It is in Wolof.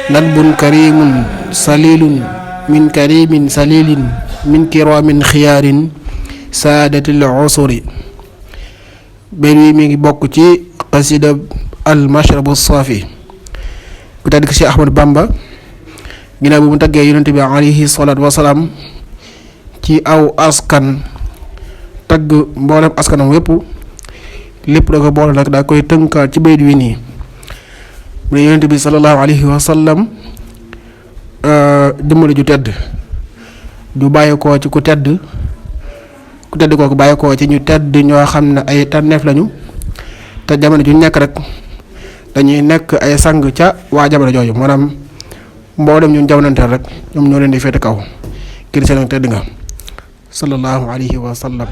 nadbun karimun salilun min karimin salilin min kiramin xiyaarin saadatil usuri. benn wi mi ngi bokk ci xasida al mashrabu saafi ku tedd ki Cheikh Ahmad Bamba ginnaaw bi mu taggee yonente bi alayhi salaatu wasalaam ci aw askan tagg mboolem askanam wépp lépp da ko boole nag daa koy tënkaat ci bayit wi nii mu ne yonente bi sallallahu alayhi wa sallam jëmmale ju tedd ju bàyyi ko ci ku tedd kooku bàyyi ko ci ñu tedd ñoo xam ne ay tànneef lañu te jamono ju nekk rek dañuy nekk ay sang ca waa jamono jooju maanaam mboolem ñun jamonanteel rek ñoom ñoo leen di féete kaw kii seen tedd nga sallallahu alayhi wa sallam.